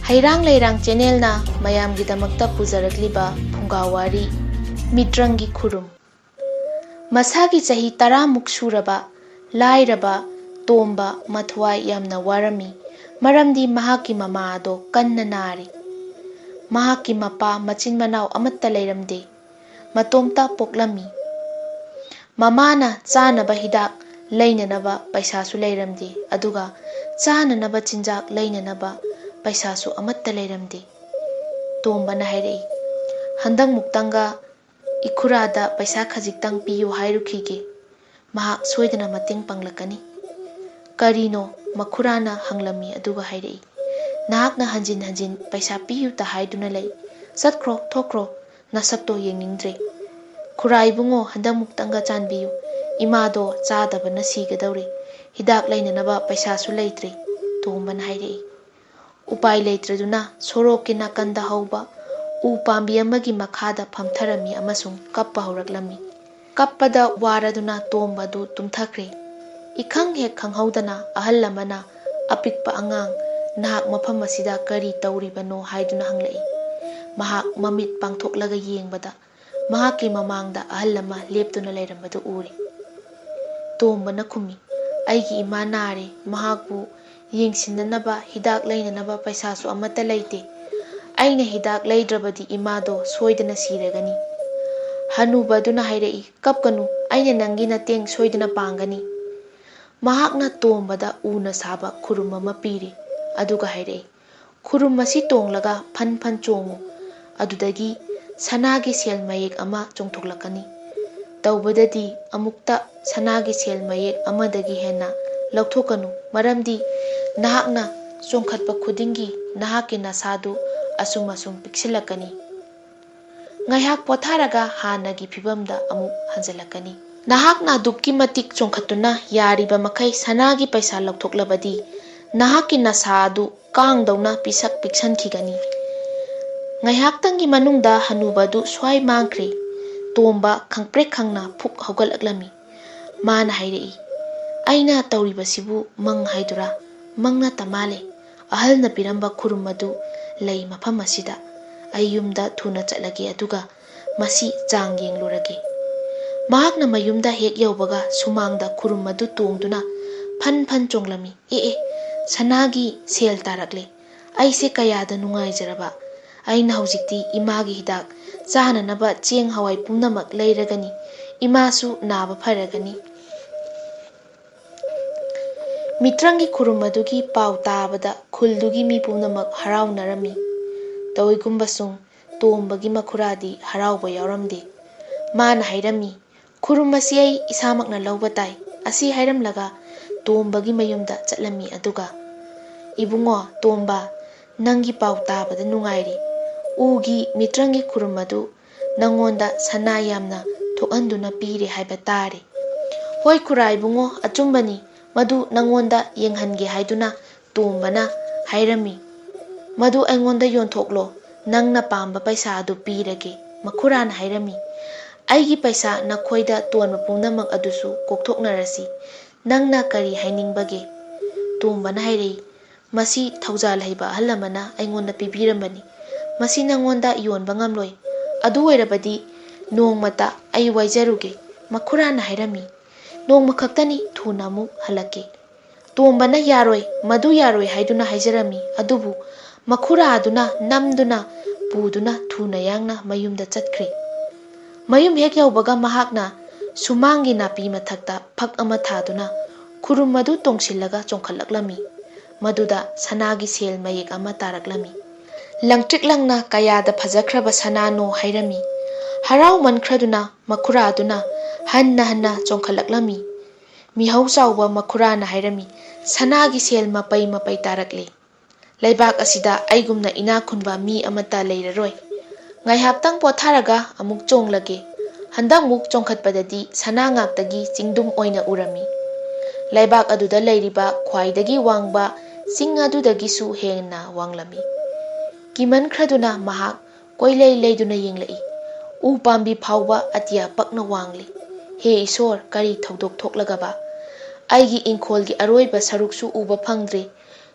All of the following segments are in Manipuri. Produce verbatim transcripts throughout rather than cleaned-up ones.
ꯍꯩꯔꯥꯡ ꯂꯩꯔꯥꯡ ꯆꯦꯅꯦꯜꯅ ꯃꯌꯥꯝꯒꯤꯗꯃꯛꯇ ꯄꯨꯖꯔꯛꯂꯤꯕ ꯐꯨꯡꯒꯥ ꯋꯥꯔꯤ, ꯃꯤꯇ꯭ꯔꯪꯒꯤ ꯈꯨꯔꯨꯝ꯫ ꯃꯁꯥꯒꯤ ꯆꯍꯤ ꯇꯔꯥꯃꯨꯛ ꯁꯨꯔꯕ ꯂꯥꯏꯔꯕ ꯇꯣꯝꯕ ꯃꯊ꯭ꯋꯥꯏ ꯌꯥꯝꯅ ꯋꯥꯔꯝꯃꯤ, ꯃꯔꯝꯗꯤ ꯃꯍꯥꯛꯀꯤ ꯃꯃꯥ ꯑꯗꯣ ꯀꯟꯅ ꯅꯥꯔꯤ꯫ ꯃꯍꯥꯛꯀꯤ ꯃꯄꯥ ꯃꯆꯤꯟ ꯃꯅꯥꯎ ꯑꯃꯠꯇ ꯂꯩꯔꯝꯗꯦ꯫ ꯃꯇꯣꯝꯇ ꯄꯣꯛꯂꯝꯃꯤ꯫ ꯃꯃꯥꯅ ꯆꯥꯅꯕ ꯍꯤꯗꯥꯛ ꯂꯩꯅꯅꯕ ꯄꯩꯁꯥꯁꯨ ꯂꯩꯔꯝꯗꯦ, ꯑꯗꯨꯒ ꯆꯥꯅꯅꯕ ꯆꯤꯟꯖꯥꯛ ꯂꯩꯅꯅꯕ ꯄꯩꯁꯥꯁꯨ ꯑꯃꯠꯇ ꯂꯩꯔꯝꯗꯦ꯫ ꯇꯣꯝꯕꯅ ꯍꯥꯏꯔꯛꯏ, "ꯍꯟꯗꯛꯃꯨꯛꯇꯪꯒ ꯏꯈꯨꯔꯥꯗ ꯄꯩꯁꯥ ꯈꯖꯤꯛꯇꯪ ꯄꯤꯌꯨ ꯍꯥꯏꯔꯨꯈꯤꯒꯦ꯫ ꯃꯍꯥꯛ ꯁꯣꯏꯗꯅ ꯃꯇꯦꯡ ꯄꯥꯡꯂꯛꯀꯅꯤ꯫" "ꯀꯔꯤꯅꯣ?" ꯃꯈꯨꯔꯥꯅ ꯍꯪꯂꯝꯃꯤ, ꯑꯗꯨꯒ ꯍꯥꯏꯔꯛꯏ, "ꯅꯍꯥꯛꯅ ꯍꯟꯖꯤꯟ ꯍꯟꯖꯤꯟ ꯄꯩꯁꯥ ꯄꯤꯌꯨꯇ ꯍꯥꯏꯗꯨꯅ ꯂꯩ꯫ ꯆꯠꯈ꯭ꯔꯣ, ꯊꯣꯛꯈ꯭ꯔꯣ, ꯅꯁꯛꯇꯣ ꯌꯦꯡꯅꯤꯡꯗ꯭ꯔꯦ꯫ ꯈꯨꯔꯥ ꯏꯕꯨꯡꯉꯣ, ꯍꯟꯗꯛꯃꯨꯛꯇꯪꯒ ꯆꯥꯟꯕꯤꯌꯨ꯫ ꯏꯃꯥꯗꯣ ꯆꯥꯗꯕꯅ ꯁꯤꯒꯗꯧꯔꯦ꯫ ꯍꯤꯗꯥꯛ ꯂꯩꯅꯅꯕ ꯄꯩꯁꯥꯁꯨ ꯂꯩꯇ꯭ꯔꯦ꯫" ꯇꯣꯝꯕꯅ ꯍꯥꯏꯔꯛꯏ꯫ ꯎꯄꯥꯏ ꯂꯩꯇ꯭ꯔꯗꯨꯅ ꯁꯣꯔꯣꯛꯀꯤ ꯅꯥꯀꯟꯗ ꯍꯧꯕ ꯎ ꯄꯥꯝꯕꯤ ꯑꯃꯒꯤ ꯃꯈꯥꯗ ꯐꯝꯊꯔꯝꯃꯤ ꯑꯃꯁꯨꯡ ꯀꯞꯄ ꯍꯧꯔꯛꯂꯝꯃꯤ꯫ ꯀꯞꯄꯗ ꯋꯥꯔꯗꯨꯅ ꯇꯣꯝꯕꯗꯨ ꯇꯨꯝꯊꯈ꯭ꯔꯦ꯫ ꯏꯈꯪ ꯍꯦꯛ ꯈꯪꯍꯧꯗꯅ ꯑꯍꯜ ꯑꯃꯅ ꯑꯄꯤꯛꯄ ꯑꯉꯥꯡ, "ꯅꯍꯥꯛ ꯃꯐꯝ ꯑꯁꯤꯗ ꯀꯔꯤ ꯇꯧꯔꯤꯕꯅꯣ?" ꯍꯥꯏꯗꯨꯅ ꯍꯪꯂꯛꯏ꯫ ꯃꯍꯥꯛ ꯃꯃꯤꯠ ꯄꯥꯡꯊꯣꯛꯂꯒ ꯌꯦꯡꯕꯗ ꯃꯍꯥꯛꯀꯤ ꯃꯃꯥꯡꯗ ꯑꯍꯜ ꯑꯃ ꯂꯦꯞꯇꯨꯅ ꯂꯩꯔꯝꯕꯗꯨ ꯎꯔꯦ꯫ ꯇꯣꯝꯕꯅ ꯈꯨꯝꯃꯤ, "ꯑꯩꯒꯤ ꯏꯃꯥ ꯅꯥꯔꯦ, ꯃꯍꯥꯛꯄꯨ ꯌꯦꯡꯁꯤꯟꯅꯅꯕ ꯍꯤꯗꯥꯛ ꯂꯩꯅꯅꯕ ꯄꯩꯁꯥꯁꯨ ꯑꯃꯠꯇ ꯂꯩꯇꯦ꯫ ꯑꯩꯅ ꯍꯤꯗꯥꯛ ꯂꯩꯗ꯭ꯔꯕꯗꯤ ꯏꯃꯥꯗꯣ ꯁꯣꯏꯗꯅ ꯁꯤꯔꯒꯅꯤ꯫" ꯍꯅꯨꯕ ꯑꯗꯨꯅ ꯍꯥꯏꯔꯛꯏ, "ꯀꯞꯀꯅꯨ, ꯑꯩꯅ ꯅꯪꯒꯤ ꯃꯇꯦꯡ ꯁꯣꯏꯗꯅ ꯄꯥꯡꯒꯅꯤ꯫" ꯃꯍꯥꯛꯅ ꯇꯣꯝꯕꯗ ꯎꯅ ꯁꯥꯕ ꯈꯨꯔꯨꯝ ꯑꯃ ꯄꯤꯔꯤ, ꯑꯗꯨꯒ ꯍꯥꯏꯔꯛꯏ, "ꯈꯨꯔꯨꯝ ꯑꯁꯤ ꯇꯣꯡꯂꯒ ꯐꯟ ꯐꯟ ꯆꯣꯡꯉꯨ꯫ ꯑꯗꯨꯗꯒꯤ ꯁꯅꯥꯒꯤ ꯁꯦꯜ ꯃꯌꯦꯛ ꯑꯃ ꯆꯣꯡꯊꯣꯛꯂꯛꯀꯅꯤ꯫ ꯇꯧꯕꯗꯗꯤ ꯑꯃꯨꯛꯇ ꯁꯅꯥꯒꯤ ꯁꯦꯜ ꯃꯌꯦꯛ ꯑꯃꯗꯒꯤ ꯍꯦꯟꯅ ꯂꯧꯊꯣꯛꯀꯅꯨ, ꯃꯔꯝꯗꯤ ꯅꯍꯥꯛꯅ ꯆꯣꯡꯈꯠꯄ ꯈꯨꯗꯤꯡꯒꯤ ꯅꯍꯥꯛꯀꯤ ꯅꯁꯥꯗꯨ ꯑꯁꯨꯝ ꯑꯁꯨꯝ ꯄꯤꯛꯁꯤꯜꯂꯛꯀꯅꯤ꯫ ꯉꯥꯏꯍꯥꯛ ꯄꯣꯊꯥꯔꯒ ꯍꯥꯟꯅꯒꯤ ꯐꯤꯕꯝꯗ ꯑꯃꯨꯛ ꯍꯟꯖꯤꯜꯂꯛꯀꯅꯤ꯫ ꯅꯍꯥꯛꯅ ꯑꯗꯨꯛꯀꯤ ꯃꯇꯤꯛ ꯆꯣꯡꯈꯠꯇꯨꯅ ꯌꯥꯔꯤꯕ ꯃꯈꯩ ꯁꯅꯥꯒꯤ ꯄꯩꯁꯥ ꯂꯧꯊꯣꯛꯂꯕꯗꯤ ꯅꯍꯥꯛꯀꯤ ꯅꯁꯥ ꯑꯗꯨ ꯀꯥꯡꯗꯧꯅ ꯄꯤꯁꯛ ꯄꯤꯛꯁꯟꯈꯤꯒꯅꯤ꯫" ꯉꯥꯏꯍꯥꯛꯇꯪꯒꯤ ꯃꯅꯨꯡꯗ ꯍꯅꯨꯕꯗꯨ ꯁ꯭ꯋꯥꯏ ꯃꯥꯡꯈ꯭ꯔꯦ꯫ ꯇꯣꯝꯕ ꯈꯪꯄ꯭ꯔꯦꯛ ꯈꯪꯅ ꯐꯨꯛ ꯍꯧꯒꯠꯂꯛꯂꯝꯃꯤ꯫ ꯃꯥꯅ ꯍꯥꯏꯔꯛꯏ, "ꯑꯩꯅ ꯇꯧꯔꯤꯕꯁꯤꯕꯨ ꯃꯪ ꯍꯥꯏꯗꯨꯔꯥ? ꯃꯪ ꯅꯠꯇ ꯃꯥꯜꯂꯦ꯫ ꯑꯍꯜꯅ ꯄꯤꯔꯝꯕ ꯈꯨꯔꯨꯝ ꯑꯗꯨ ꯂꯩ ꯃꯐꯝ ꯑꯁꯤꯗ꯫ ꯑꯩ ꯌꯨꯝꯗ ꯊꯨꯅ ꯆꯠꯂꯒꯦ, ꯑꯗꯨꯒ ꯃꯁꯤ ꯆꯥꯡ ꯌꯦꯡꯂꯨꯔꯒꯦ꯫ ꯃꯍꯥꯛꯅ ꯃꯌꯨꯝꯗ ꯍꯦꯛ ꯌꯧꯕꯒ ꯁꯨꯃꯥꯡꯗ ꯈꯨꯔꯨꯝ ꯑꯗꯨ ꯇꯣꯡꯗꯨꯅ ꯐꯟ ꯐꯟ ꯆꯣꯡꯂꯝꯃꯤ꯫ ꯑꯦ ꯑꯦ, ꯁꯅꯥꯒꯤ ꯁꯦꯜ ꯇꯥꯔꯛꯂꯦ꯫ ꯑꯩꯁꯦ ꯀꯌꯥꯗ ꯅꯨꯡꯉꯥꯏꯖꯔꯕ! ꯑꯩꯅ ꯍꯧꯖꯤꯛꯇꯤ ꯏꯃꯥꯒꯤ ꯍꯤꯗꯥꯛ ꯆꯥꯅꯅꯕ ꯆꯦꯡ ꯍꯋꯥꯏ ꯄꯨꯝꯅꯃꯛ ꯂꯩꯔꯒꯅꯤ꯫ ꯏꯃꯥꯁꯨ ꯅꯥꯕ ꯐꯔꯒꯅꯤ꯫ ꯃꯤꯇ꯭ꯔꯪꯒꯤ ꯈꯨꯔꯨꯝ ꯑꯗꯨꯒꯤ ꯄꯥꯎ ꯇꯥꯕꯗ ꯈꯨꯜꯗꯨꯒꯤ ꯃꯤ ꯄꯨꯝꯅꯃꯛ ꯍꯔꯥꯎꯅꯔꯝꯃꯤ꯫ ꯇꯧꯏꯒꯨꯝꯕꯁꯨꯡ ꯇꯣꯝꯕꯒꯤ ꯃꯈꯨꯔꯥꯗꯤ ꯍꯔꯥꯎꯕ ꯌꯥꯎꯔꯝꯗꯦ꯫ ꯃꯥꯅ ꯍꯥꯏꯔꯝꯃꯤ, "ꯈꯨꯔꯨꯝ ꯑꯁꯤ ꯑꯩ ꯏꯁꯥꯃꯛꯅ ꯂꯧꯕ ꯇꯥꯏ"꯫ ꯑꯁꯤ ꯍꯥꯏꯔꯝꯂꯒ ꯇꯣꯝꯕꯒꯤ ꯃꯌꯨꯝꯗ ꯆꯠꯂꯝꯃꯤ꯫ ꯑꯗꯨꯒ, "ꯏꯕꯨꯡꯉꯣ ꯇꯣꯝꯕ, ꯅꯪꯒꯤ ꯄꯥꯎ ꯇꯥꯕꯗ ꯅꯨꯡꯉꯥꯏꯔꯦ꯫ ꯎꯒꯤ ꯃꯤꯇ꯭ꯔꯪꯒꯤ ꯈꯨꯔꯨꯝ ꯑꯗꯨ ꯅꯪꯉꯣꯟꯗ ꯁꯅꯥ ꯌꯥꯝꯅ ꯊꯣꯛꯍꯟꯗꯨꯅ ꯄꯤꯔꯦ ꯍꯥꯏꯕ ꯇꯥꯔꯦ"꯫ "ꯍꯣꯏ ꯈꯨꯔꯥ ꯏꯕꯨꯡꯉꯣ, ꯑꯆꯨꯝꯕꯅꯤ꯫ ꯃꯗꯨ ꯅꯪꯉꯣꯟꯗ ꯌꯦꯡꯍꯟꯒꯦ ꯍꯥꯏꯗꯨꯅ ꯇꯣꯝꯕꯅ ꯍꯥꯏꯔꯝꯃꯤ꯫ ꯃꯗꯨ ꯑꯩꯉꯣꯟꯗ ꯌꯣꯟꯊꯣꯛꯂꯣ, ꯅꯪꯅ ꯄꯥꯝꯕ ꯄꯩꯁꯥ ꯑꯗꯨ ꯄꯤꯔꯒꯦ"꯫ ꯃꯈꯨꯔꯥꯅ ꯍꯥꯏꯔꯝꯃꯤ, "ꯑꯩꯒꯤ ꯄꯩꯁꯥ ꯅꯈꯣꯏꯗ ꯇꯣꯟꯕ ꯄꯨꯝꯅꯃꯛ ꯑꯗꯨꯁꯨ ꯀꯣꯛꯊꯣꯛꯅꯔꯁꯤ꯫ ꯅꯪꯅ ꯀꯔꯤ ꯍꯥꯏꯅꯤꯡꯕꯒꯦ?" ꯇꯣꯝꯕꯅ ꯍꯥꯏꯔꯛꯏ, "ꯃꯁꯤ ꯊꯧꯖꯥꯜ ꯍꯩꯕ ꯑꯍꯜ ꯑꯃꯅ ꯑꯩꯉꯣꯟꯗ ꯄꯤꯕꯤꯔꯝꯕꯅꯤ꯫ ꯃꯁꯤ ꯅꯪꯉꯣꯟꯗ ꯌꯣꯟꯕ ꯉꯝꯂꯣꯏ꯫ ꯑꯗꯨ ꯑꯣꯏꯔꯕꯗꯤ ꯅꯣꯡꯃꯇ ꯑꯩ ꯋꯥꯏꯖꯔꯨꯒꯦ"꯫ ꯃꯈꯨꯔꯥꯅ ꯍꯥꯏꯔꯝꯃꯤ, "ꯅꯣꯡꯃ ꯈꯛꯇꯅꯤ, ꯊꯨꯅ ꯑꯃꯨꯛ ꯍꯜꯂꯛꯀꯦ"꯫ ꯇꯣꯝꯕꯅ "ꯌꯥꯔꯣꯏ, ꯃꯗꯨ ꯌꯥꯔꯣꯏ" ꯍꯥꯏꯗꯨꯅ ꯍꯥꯏꯖꯔꯝꯃꯤ꯫ ꯑꯗꯨꯕꯨ ꯃꯈꯨꯔꯥ ꯑꯗꯨꯅ ꯅꯝꯗꯨꯅ ꯄꯨꯗꯨꯅ ꯊꯨꯅ ꯌꯥꯡꯅ ꯃꯌꯨꯝꯗ ꯆꯠꯈ꯭ꯔꯦ꯫ ꯃꯌꯨꯝ ꯍꯦꯛ ꯌꯧꯕꯒ ꯃꯍꯥꯛꯅ ꯁꯨꯃꯥꯡꯒꯤ ꯅꯥꯄꯤ ꯃꯊꯛꯇ ꯐꯛ ꯑꯃ ꯊꯥꯗꯨꯅ ꯈꯨꯔꯨꯝ ꯑꯗꯨ ꯇꯣꯡꯁꯤꯜꯂꯒ ꯆꯣꯡꯈꯠꯂꯛꯂꯝꯃꯤ꯫ ꯃꯗꯨꯗ ꯁꯅꯥꯒꯤ ꯁꯦꯜ ꯃꯌꯦꯛ ꯑꯃ ꯇꯥꯔꯛꯂꯝꯃꯤ꯫ ꯂꯪꯇ꯭ꯔꯤꯛ ꯂꯪꯅ ꯀꯌꯥꯗ ꯐꯖꯈ꯭ꯔꯕ ꯁꯅꯥꯅꯣ ꯍꯥꯏꯔꯝꯃꯤ꯫ ꯍꯔꯥꯎꯃꯟꯈ꯭ꯔꯗꯨꯅ ꯃꯈꯨꯔꯥ ꯑꯗꯨꯅ ꯍꯟꯅ ꯍꯟꯅ ꯆꯣꯡꯈꯠꯂꯛꯂꯝꯃꯤ꯫ ꯃꯤꯍꯧ ꯆꯥꯎꯕ ꯃꯈꯨꯔꯥꯅ ꯍꯥꯏꯔꯝꯃꯤ, "ꯁꯅꯥꯒꯤ ꯁꯦꯜ ꯃꯄꯩ ꯃꯄꯩ ꯇꯥꯔꯛꯂꯦ꯫ ꯂꯩꯕꯥꯛ ꯑꯁꯤꯗ ꯑꯩꯒꯨꯝꯅ ꯏꯅꯥꯛ ꯈꯨꯟꯕ ꯃꯤ ꯑꯃꯠꯇ ꯂꯩꯔꯔꯣꯏ꯫ ꯉꯥꯏꯍꯥꯛꯇꯪ ꯄꯣꯊꯥꯔꯒ ꯑꯃꯨꯛ ꯆꯣꯡꯂꯒꯦ꯫ ꯍꯟꯗꯛꯃꯨꯛ ꯆꯣꯡꯈꯠꯄꯗꯗꯤ ꯁꯅꯥ ꯉꯥꯛꯇꯒꯤ ꯆꯤꯡꯗꯨꯝ ꯑꯣꯏꯅ ꯎꯔꯝꯃꯤ꯫ ꯂꯩꯕꯥꯛ ꯑꯗꯨꯗ ꯂꯩꯔꯤꯕ ꯈ꯭ꯋꯥꯏꯗꯒꯤ ꯋꯥꯡꯕ ꯆꯤꯡ ꯑꯗꯨꯗꯒꯤꯁꯨ ꯍꯦꯟꯅ ꯋꯥꯡꯂꯝꯃꯤ"꯫ ꯀꯤꯃꯟꯈ꯭ꯔꯗꯨꯅ ꯃꯍꯥꯛ ꯀꯣꯏꯂꯩ ꯂꯩꯗꯨꯅ ꯌꯦꯡꯂꯛꯏ꯫ ꯎ ꯄꯥꯝꯕꯤ ꯐꯥꯎꯕ ꯑꯇꯤꯌꯥ ꯄꯛꯅ ꯋꯥꯡꯂꯤ꯫ "ꯍꯦ ꯏꯁꯣꯔ, ꯀꯔꯤ ꯊꯧꯗꯣꯛ ꯊꯣꯛꯂꯒꯕ? ꯑꯩꯒꯤ ꯏꯪꯈꯣꯜꯒꯤ ꯑꯔꯣꯏꯕ ꯁꯔꯨꯛꯁꯨ ꯎꯕ ꯐꯪꯗ꯭ꯔꯦ꯫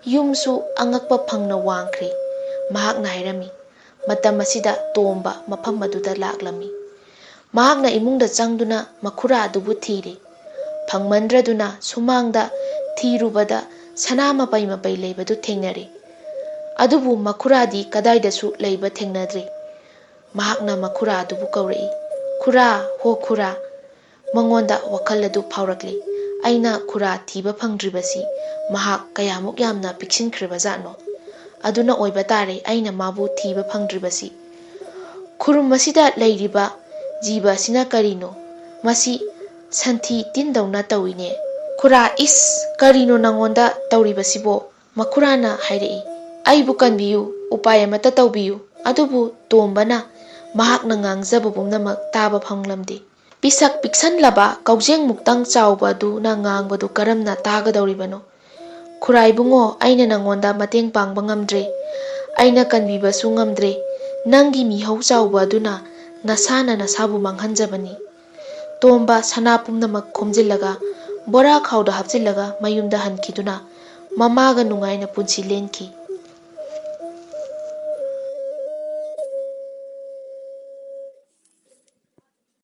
ꯌꯨꯝꯁꯨ ꯑꯉꯛꯄ ꯐꯪꯅ ꯋꯥꯡꯈ꯭ꯔꯦ꯫ ꯃꯍꯥꯛꯅ ꯍꯥꯏꯔꯝꯃꯤ꯫ ꯃꯇꯝ ꯑꯁꯤꯗ ꯇꯣꯝꯕ ꯃꯐꯝ ꯑꯗꯨꯗ ꯂꯥꯛꯂꯝꯃꯤ꯫ ꯃꯍꯥꯛꯅ ꯏꯃꯨꯡꯗ ꯆꯪꯗꯨꯅ ꯃꯈꯨꯔꯥ ꯑꯗꯨꯕꯨ ꯊꯤꯔꯦ꯫ ꯐꯪꯃꯟꯗ꯭ꯔꯗꯨꯅ ꯁꯨꯃꯥꯡꯗ ꯊꯤꯔꯨꯕꯗ ꯁꯅꯥ ꯃꯄꯩ ꯃꯄꯩ ꯂꯩꯕꯗꯨ ꯊꯦꯡꯅꯔꯦ꯫ ꯑꯗꯨꯕꯨ ꯃꯈꯨꯔꯥꯗꯤ ꯀꯗꯥꯏꯗꯁꯨ ꯂꯩꯕ ꯊꯦꯡꯅꯗ꯭ꯔꯦ꯫ ꯃꯍꯥꯛꯅ ꯃꯈꯨꯔꯥ ꯑꯗꯨꯕꯨ ꯀꯧꯔꯛꯏ, "ꯈꯨꯔꯥ, ꯍꯣ ꯈꯨꯔꯥ!" ꯃꯉꯣꯟꯗ ꯋꯥꯈꯜ ꯑꯗꯨ ꯐꯥꯎꯔꯛꯂꯤ꯫ ꯑꯩꯅ ꯈꯨꯔꯥ ꯊꯤꯕ ꯐꯪꯗ꯭ꯔꯤꯕꯁꯤ ꯃꯍꯥꯛ ꯀꯌꯥꯃꯨꯛ ꯌꯥꯝꯅ ꯄꯤꯛꯁꯤꯟꯈ꯭ꯔꯤꯕ ꯖꯥꯠꯅꯣ? ꯑꯗꯨꯅ ꯑꯣꯏꯕ ꯇꯥꯔꯦ ꯑꯩꯅ ꯃꯥꯕꯨ ꯊꯤꯕ ꯐꯪꯗ꯭ꯔꯤꯕꯁꯤ꯫ ꯈꯨꯔꯨꯝ ꯑꯁꯤꯗ ꯂꯩꯔꯤꯕ ꯖꯤꯕ ꯑꯁꯤꯅ ꯀꯔꯤꯅꯣ? ꯃꯁꯤ ꯁꯟꯊꯤ ꯇꯤꯟꯗꯧꯅ ꯇꯧꯏꯅꯦ꯫ "ꯈꯨꯔꯥ, ꯏꯁ, ꯀꯔꯤꯅꯣ ꯅꯉꯣꯟꯗ ꯇꯧꯔꯤꯕꯁꯤꯕꯣ?" ꯃꯈꯨꯔꯥꯅ ꯍꯥꯏꯔꯛꯏ꯫ "ꯑꯩꯕꯨ ꯀꯟꯕꯤꯌꯨ, ꯎꯄꯥꯏ ꯑꯃꯠꯇ ꯇꯧꯕꯤꯌꯨ꯫" ꯑꯗꯨꯕꯨ ꯇꯣꯝꯕꯅ ꯃꯍꯥꯛꯅ ꯉꯥꯡꯖꯕ ꯄꯨꯝꯅꯃꯛ ꯇꯥꯕ ꯐꯪꯂꯝꯗꯦ꯫ ꯄꯤꯁꯛ ꯄꯤꯛꯁꯟꯂꯕ ꯀꯧꯖꯦꯡꯃꯨꯛꯇꯪ ꯆꯥꯎꯕ ꯑꯗꯨꯅ ꯉꯥꯡꯕꯗꯨ ꯀꯔꯝꯅ ꯇꯥꯒꯗꯧꯔꯤꯕꯅꯣ? "ꯈꯨꯔꯥ ꯏꯕꯨꯡꯉꯣ, ꯑꯩꯅ ꯅꯉꯣꯟꯗ ꯃꯇꯦꯡ ꯄꯥꯡꯕ ꯉꯝꯗ꯭ꯔꯦ꯫ ꯑꯩꯅ ꯀꯟꯕꯤꯕꯁꯨ ꯉꯝꯗ꯭ꯔꯦ꯫ ꯅꯪꯒꯤ ꯃꯤꯍꯧ ꯆꯥꯎꯕ ꯑꯗꯨꯅ ꯅꯁꯥꯅ ꯅꯁꯥꯕꯨ ꯃꯥꯡꯍꯟꯖꯕꯅꯤ꯫" ꯇꯣꯝꯕ ꯁꯅꯥ ꯄꯨꯝꯅꯃꯛ ꯈꯣꯝꯖꯤꯜꯂꯒ ꯕꯣꯔꯥ ꯈꯥꯎꯗ ꯍꯥꯞꯆꯤꯜꯂꯒ ꯃꯌꯨꯝꯗ ꯍꯟꯈꯤꯗꯨꯅ ꯃꯃꯥꯒ ꯅꯨꯡꯉꯥꯏꯅ ꯄꯨꯟꯁꯤ ꯂꯦꯟꯈꯤ꯫